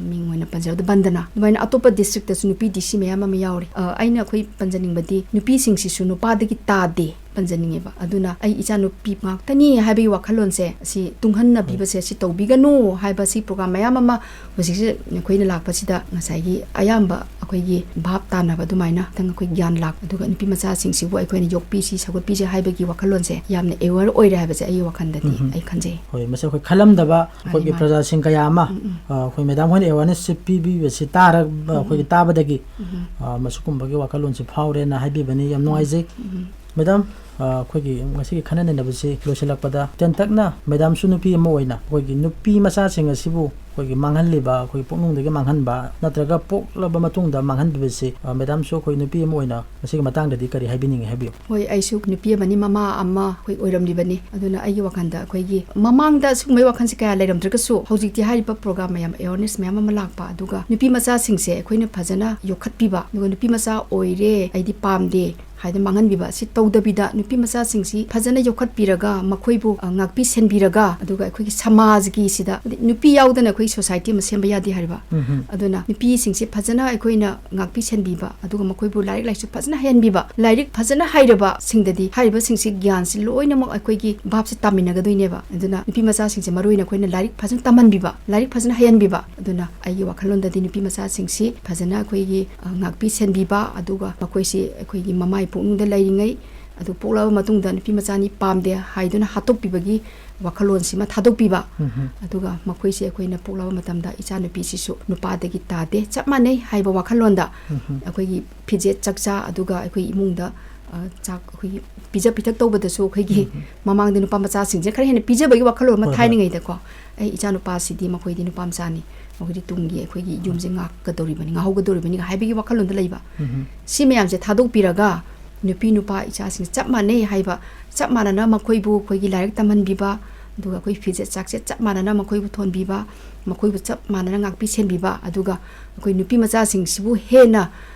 ꯃꯤꯡ ꯑꯣꯏꯅ ꯄꯟꯖꯔꯕꯗ ꯕꯟꯗꯅꯥ꯫ ꯑꯗꯨꯃꯥꯏꯅ ꯑꯇꯣꯞꯄ districtꯇꯁꯨ ꯅꯨꯄꯤ DC ꯃꯌꯥꯝ ꯑꯃ ꯌꯥꯎꯔꯤ꯫ ꯑ, ꯑꯩꯅ ꯑꯩꯈꯣꯏ ꯄꯟꯖꯅꯤꯡꯕꯗꯤ ꯅꯨꯄꯤꯁꯤꯡꯁꯤꯁꯨ ꯅꯨꯄꯥꯗꯒꯤ ꯇꯥꯗꯦ꯫ ꯄꯟꯖꯅꯤꯡꯉꯦꯕ꯫ ꯑꯗꯨꯅ ꯑꯩ ꯏꯆꯥꯅꯨꯄꯤ ꯉꯥꯛꯇꯅꯤ ꯍꯥꯏꯕꯒꯤ ꯋꯥꯈꯜꯂꯣꯟꯁꯦ ꯁꯤ ꯇꯨꯡꯍꯟꯅꯕꯤꯕꯁꯦ ꯁꯤ ꯇꯧꯕꯤꯒꯅꯨ ꯍꯥꯏꯕ ꯁꯤ ꯄ꯭ꯔꯣꯒ꯭ꯔꯥꯝ ꯃꯌꯥꯝ ꯑꯃ ꯍꯧꯖꯤꯛꯁꯦ ꯑꯩꯈꯣꯏꯅ ꯂꯥꯛꯄꯁꯤꯗ ꯉꯁꯥꯏꯒꯤ ꯑꯌꯥꯝꯕ ꯑꯩꯈꯣꯏꯒꯤ ꯚꯥꯞ ꯇꯥꯅꯕ ꯑꯗꯨꯃꯥꯏꯅ ꯈꯤꯇꯪ ꯑꯩꯈꯣꯏ ꯒ꯭ꯌꯥꯟ ꯂꯥꯛ, ꯑꯗꯨꯒ ꯅꯨꯄꯤ ꯃꯆꯥꯁꯤꯡꯁꯤꯕꯨ ꯑꯩꯈꯣꯏꯅ ꯌꯣꯛꯄꯤꯁꯤ, ꯁꯧꯒꯠꯄꯤꯁꯤ ꯍꯥꯏꯕꯒꯤ ꯋꯥꯈꯜꯂꯣꯟꯁꯦ ꯌꯥꯝꯅ ꯑꯦꯋꯦꯌꯔ ꯑꯣꯏꯔꯦ ꯍꯥꯏꯕꯁꯦ ꯑꯩꯒꯤ ꯋꯥꯈꯜꯗꯗꯤ ꯎꯝ꯫ ꯑꯩ ꯈꯟꯖꯩ꯫ ꯍꯣꯏ, ꯃꯁꯤ ꯑꯩꯈꯣꯏ ꯈꯜꯂꯝꯗꯕ ꯑꯩꯈꯣꯏꯒꯤ ꯃꯥꯅꯤ, ꯃꯥꯅꯤ꯫ ꯄ꯭ꯔꯖꯥꯁꯤꯡ ꯀꯌꯥ ꯑꯃ, ꯎꯝ, ꯎꯝ꯫ ꯑ, ꯑꯩꯈꯣꯏ ꯃꯦꯗꯥꯝ ꯍꯣꯏꯅ ꯑꯦꯋꯦꯌꯔꯅꯦꯁꯁꯦ ꯄꯤꯕꯤꯕꯁꯤ ꯇꯥꯔꯒ ꯎꯝ, ꯎꯝ꯫ ꯑꯩꯈꯣꯏꯒꯤ ꯇꯥꯕꯗꯒꯤ, ꯎꯝ, ꯎꯝ꯫ ꯑ, ꯃꯁꯤꯒꯨꯝꯕꯒꯤ ꯋꯥꯈꯜꯂꯣꯟꯁꯤ ꯐꯥꯎꯔꯦꯅ ꯍꯥꯏꯕꯤꯕꯅꯤ꯫ ꯌꯥꯝ ꯅꯨꯡꯉꯥꯏꯖꯩ꯫ ꯎꯝ, ꯎꯝ꯫ ꯃꯦꯗꯥꯝ, ꯑ, ꯑꯩꯈꯣꯏꯒꯤ ꯉꯁꯤꯒꯤ ꯈꯟꯅ ꯅꯩꯅꯕꯁꯤ ꯂꯣꯏꯁꯤꯜꯂꯛꯄꯗ, ꯇꯦꯟꯇꯛꯅ ꯃꯦꯗꯥꯝꯁꯨ ꯅꯨꯄꯤ ꯑꯃ ꯑꯣꯏꯅ ꯑꯩꯈꯣꯏꯒꯤ ꯅꯨꯄꯤ ꯃꯆꯥꯁꯤꯡ ꯑꯁꯤꯕꯨ ꯑꯩꯈꯣꯏꯒꯤ ꯃꯥꯡꯍꯜꯂꯤꯕ, ꯑꯩꯈꯣꯏꯒꯤ ꯄꯨꯛꯅꯨꯡꯗꯒꯤ ꯃꯥꯡꯍꯟꯕ ꯅꯠꯇ꯭ꯔꯒ ꯄꯣꯛꯂꯕ ꯃꯇꯨꯡꯗ ꯃꯥꯡꯍꯟꯕꯤꯕꯁꯤ, ꯑ, ꯃꯦꯗꯥꯝꯁꯨ ꯑꯩꯈꯣꯏ ꯅꯨꯄꯤ ꯑꯃ ꯑꯣꯏꯅ ꯃꯁꯤꯒꯤ ꯃꯇꯥꯡꯗꯗꯤ ꯀꯔꯤ ꯍꯥꯏꯕꯤꯅꯤꯡꯉꯤ? ꯍꯥꯏꯕꯤꯌꯨ꯫ ꯍꯣꯏ, ꯑꯩꯁꯨ ꯅꯨꯄꯤ ꯑꯃꯅꯤ, ꯃꯃꯥ ꯑꯃ ꯑꯩꯈꯣꯏ ꯑꯣꯏꯔꯝꯂꯤꯕꯅꯤ꯫ ꯑꯗꯨꯅ ꯑꯩꯒꯤ ꯋꯥꯈꯜꯗ ꯑꯩꯈꯣꯏꯒꯤ ꯃꯃꯥꯡꯗ ꯁꯤꯒꯨꯝꯕꯒꯤ ꯋꯥꯈꯜꯁꯦ ꯀꯌꯥ ꯂꯩꯔꯝꯗ꯭ꯔꯒꯁꯨ, ꯍꯧꯖꯤꯛꯇꯤ ꯍꯥꯏꯔꯤꯕ ꯄ꯭ꯔꯣꯒ꯭ꯔꯥꯝ ꯃꯌꯥꯝ, ꯑꯦꯋꯦꯌꯔꯅꯦꯁ ꯃꯌꯥꯝ ꯑꯃ ꯂꯥꯛꯄ, ꯑꯗꯨꯒ ꯅꯨꯄꯤ ꯃꯆꯥꯁꯤꯡꯁꯦ ꯑꯩꯈꯣꯏꯅ ꯐꯖꯅ ꯌꯣꯛꯈꯠꯄꯤꯕ, ꯑꯗꯨꯒ ꯅꯨꯄꯤ ꯃꯆꯥ ꯑꯣꯏꯔꯦ, ꯑꯩꯗꯤ ꯄꯥꯝꯗꯦ ꯍꯥꯏꯗꯅ ꯃꯥꯡꯍꯟꯕꯤꯕ ꯑꯁꯤ ꯇꯧꯗꯕꯤꯗ, ꯅꯨꯄꯤ ꯃꯆꯥꯁꯤꯡꯁꯤ ꯐꯖꯅ ꯌꯣꯛꯈꯠꯄꯤꯔꯒ, ꯃꯈꯣꯏꯕꯨ, ꯑ, ꯉꯥꯛꯄꯤ ꯁꯦꯟꯕꯤꯔꯒ, ꯑꯗꯨꯒ ꯑꯩꯈꯣꯏꯒꯤ ꯁꯃꯥꯖꯀꯤ ꯁꯤꯗ, ꯍꯥꯏꯗꯤ ꯅꯨꯄꯤ ꯌꯥꯎꯗꯅ ꯑꯩꯈꯣꯏ ꯁꯣꯁꯥꯏꯇꯤ ꯑꯃ ꯁꯦꯝꯕ ꯌꯥꯗꯦ ꯍꯥꯏꯔꯤꯕ꯫ ꯎꯝ꯫ ꯑꯗꯨꯅ ꯅꯨꯄꯤꯁꯤꯡꯁꯤ ꯐꯖꯅ ꯑꯩꯈꯣꯏꯅ ꯉꯥꯛꯄꯤ ꯁꯦꯟꯕꯤꯕ, ꯑꯗꯨꯒ ꯃꯈꯣꯏꯕꯨ ꯂꯥꯏꯔꯤꯛ ꯂꯥꯏꯁꯨ ꯐꯖꯅ ꯍꯩꯍꯟꯕꯤꯕ, ꯂꯥꯏꯔꯤꯛ ꯐꯖꯅ ꯍꯩꯔꯕꯁꯤꯡꯗꯗꯤ ꯍꯥꯏꯔꯤꯕꯁꯤꯡꯁꯤ ꯒ꯭ꯌꯥꯟꯁꯤ ꯂꯣꯏꯅꯃꯛ ꯑꯩꯈꯣꯏꯒꯤ ꯚꯥꯞꯁꯤ ꯇꯥꯃꯤꯟꯅꯒꯗꯣꯏꯅꯦꯕ꯫ ꯑꯗꯨꯅ ꯅꯨꯄꯤ ꯃꯆꯥꯁꯤꯡꯁꯦ ꯃꯔꯨ ꯑꯣꯏꯅ ꯑꯩꯈꯣꯏꯅ ꯂꯥꯏꯔꯤꯛ ꯐꯖꯅ ꯇꯝꯍꯟꯕꯤꯕ, ꯂꯥꯏꯔꯤꯛ ꯐꯖꯅ ꯍꯩꯍꯟꯕꯤꯕ꯫ ꯑꯗꯨꯅ ꯑꯩꯒꯤ ꯋꯥꯈꯜꯂꯣꯟꯗꯗꯤ ꯅꯨꯄꯤ ꯃꯆꯥꯁꯤꯡꯁꯤ ꯐꯖꯅ ꯑꯩꯈꯣꯏꯒꯤ, ꯑ, ꯉꯥꯛꯄꯤ ꯁꯦꯟꯕꯤꯕ, ꯑꯗꯨꯒ ꯃꯈꯣꯏꯁꯤ ꯑꯩꯈꯣꯏꯒꯤ ꯃꯃꯥꯒꯤ ꯄꯨꯛꯅꯨꯡꯗ ꯂꯩꯔꯤꯉꯩ, ꯑꯗꯨ ꯄꯣꯛꯂꯕ ꯃꯇꯨꯡꯗ ꯅꯨꯄꯤ ꯃꯆꯥꯅꯤ ꯄꯥꯝꯗꯦ ꯍꯥꯏꯗꯨꯅ ꯍꯥꯠꯇꯣꯛꯄꯤꯕꯒꯤ ꯋꯥꯈꯜꯂꯣꯟꯁꯤꯃ ꯊꯥꯗꯣꯛꯄꯤꯕ꯫ ꯎꯝ꯫ ꯑꯗꯨꯒ ꯃꯈꯣꯏꯁꯦ ꯑꯩꯈꯣꯏꯅ ꯄꯣꯛꯂꯕ ꯃꯇꯝꯗ ꯏꯆꯥꯅꯨꯄꯤꯁꯤꯁꯨ ꯅꯨꯄꯥꯗꯒꯤ ꯇꯥꯗꯦ, ꯆꯞ ꯃꯥꯟꯅꯩ ꯍꯥꯏꯕ ꯋꯥꯈꯜꯂꯣꯟꯗ ꯎꯝ꯫ ꯑꯩꯈꯣꯏꯒꯤ ꯐꯤꯖꯦꯠ ꯆꯥꯛꯆꯥ, ꯑꯗꯨꯒ ꯑꯩꯈꯣꯏ ꯏꯃꯨꯡꯗ, ꯑ, ꯆꯥꯛ ꯑꯩꯈꯣꯏꯒꯤ ꯄꯤꯖ ꯄꯤꯊꯛ ꯇꯧꯕꯗꯁꯨ ꯑꯩꯈꯣꯏꯒꯤ ꯎꯝ꯫ ꯃꯃꯥꯡꯗ ꯅꯨꯄꯥ ꯃꯆꯥꯁꯤꯡꯁꯦ ꯈꯔ ꯍꯦꯟꯅ ꯄꯤꯖꯕꯒꯤ ꯋꯥꯈꯜꯂꯣꯟ ꯑꯃ ꯍꯣꯏ, ꯍꯣꯏ꯫ ꯊꯥꯏꯅꯉꯩꯗꯀꯣ, "ꯑꯩ ꯏꯆꯥ ꯅꯨꯄꯥꯁꯤꯗꯤ ꯃꯈꯣꯏꯗꯤ ꯅꯨꯄꯥ ꯃꯆꯥꯅꯤ, ꯃꯈꯣꯏꯗꯤ ꯇꯨꯡꯒꯤ ꯑꯩꯈꯣꯏꯒꯤ ꯌꯨꯝꯁꯦ ꯉꯥꯛꯀꯗꯧꯔꯤꯕꯅꯤ, ꯉꯥꯛꯍꯧꯒꯗꯧꯔꯤꯕꯅꯤ" ꯍꯥꯏꯕꯒꯤ ꯋꯥꯈꯜꯂꯣꯟꯗ ꯂꯩꯕ꯫ ꯎꯝ꯫ ꯁꯤ ꯃꯌꯥꯝꯁꯦ ꯊꯥꯗꯣꯛꯄꯤꯔꯒ ꯅꯨꯄꯤ ꯅꯨꯄꯥ ꯏꯆꯥꯁꯤꯡ ꯆꯞ ꯃꯥꯟꯅꯩ ꯍꯥꯏꯕ, ꯆꯞ ꯃꯥꯟꯅꯅ ꯃꯈꯣꯏꯕꯨ ꯑꯩꯈꯣꯏꯒꯤ ꯂꯥꯏꯔꯤꯛ ꯇꯝꯍꯟꯕꯤꯕ, ꯑꯗꯨꯒ ꯑꯩꯈꯣꯏ ꯐꯤꯖꯦꯠ ꯆꯥꯛꯁꯦꯠ ꯆꯞ ꯃꯥꯟꯅꯅ ꯃꯈꯣꯏꯕꯨ ꯊꯣꯟꯕꯤꯕ, ꯃꯈꯣꯏꯕꯨ ꯆꯞ ꯃꯥꯟꯅꯅ ꯉꯥꯛꯄꯤ ꯁꯦꯟꯕꯤꯕ, ꯑꯗꯨꯒ ꯑꯩꯈꯣꯏ ꯅꯨꯄꯤ ꯃꯆꯥꯁꯤꯡꯁꯤꯕꯨ ꯍꯦꯟꯅ,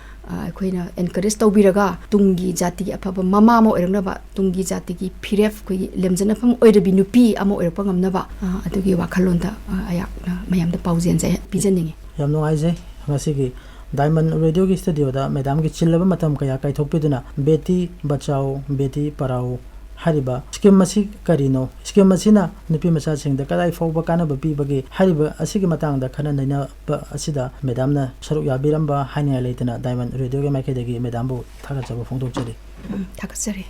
ꯑ, ꯑꯩꯈꯣꯏꯅ ꯑꯦꯟꯀꯔꯦꯖ ꯇꯧꯕꯤꯔꯒ ꯇꯨꯡꯒꯤ ꯖꯥꯇꯤꯒꯤ ꯑꯐꯕ ꯃꯃꯥ ꯑꯃ ꯑꯣꯏꯔꯛꯅꯕ, ꯇꯨꯡꯒꯤ ꯖꯥꯇꯤꯒꯤ ꯐꯤꯔꯦꯞ, ꯑꯩꯈꯣꯏꯒꯤ ꯂꯦꯝꯖꯅꯐꯝ ꯑꯣꯏꯔꯕꯤ ꯅꯨꯄꯤ ꯑꯃ ꯑꯣꯏꯔꯛꯄ ꯉꯝꯅꯕ, ꯑ, ꯑꯗꯨꯒꯤ ꯋꯥꯈꯜꯂꯣꯟꯗ, ꯑ, ꯑꯩꯍꯥꯛꯅ ꯃꯌꯥꯝꯗ ꯄꯥꯎꯖꯦꯜꯁꯦ ꯄꯤꯖꯅꯤꯡꯉꯤ꯫ ꯌꯥꯝ ꯅꯨꯡꯉꯥꯏꯖꯩ ꯉꯁꯤꯒꯤ ꯗꯥꯏꯃꯟ ꯔꯦꯗꯤꯑꯣꯒꯤ ꯁ꯭ꯇꯨꯗꯤꯑꯣꯗ ꯃꯦꯗꯥꯝꯒꯤ ꯆꯤꯜꯂꯕ ꯃꯇꯝ ꯀꯌꯥ ꯀꯥꯏꯊꯣꯛꯄꯤꯗꯨꯅ ꯕꯦꯇꯤ ꯕꯆꯥꯎ, ꯕꯦꯇꯤ ꯄꯔꯥꯎ ꯍꯥꯏꯔꯤꯕ ꯁ꯭ꯀꯤꯝ ꯑꯁꯤ ꯀꯔꯤꯅꯣ? ꯁ꯭ꯀꯤꯝ ꯑꯁꯤꯅ ꯅꯨꯄꯤ ꯃꯆꯥꯁꯤꯡꯗ ꯀꯗꯥꯏ ꯐꯥꯎꯕ ꯀꯥꯟꯅꯕ ꯄꯤꯕꯒꯦ ꯍꯥꯏꯔꯤꯕ ꯑꯁꯤꯒꯤ ꯃꯇꯥꯡꯗ ꯈꯟꯅ ꯅꯩꯅꯕ ꯑꯁꯤꯗ ꯃꯦꯗꯥꯝꯅ ꯁꯔꯨꯛ ꯌꯥꯕꯤꯔꯝꯕ ꯍꯥꯏꯅꯤꯡꯉꯥꯏ ꯂꯩꯇꯅ ꯗꯥꯏꯃꯟ ꯔꯦꯗꯤꯑꯣꯒꯤ ꯃꯥꯏꯀꯩꯗꯒꯤ ꯃꯦꯗꯥꯝꯕꯨ ꯊꯥꯒꯠꯆꯕ ꯐꯣꯡꯗꯣꯛꯆꯔꯤ꯫ ꯎꯝ, ꯊꯥꯒꯠꯆꯔꯤ꯫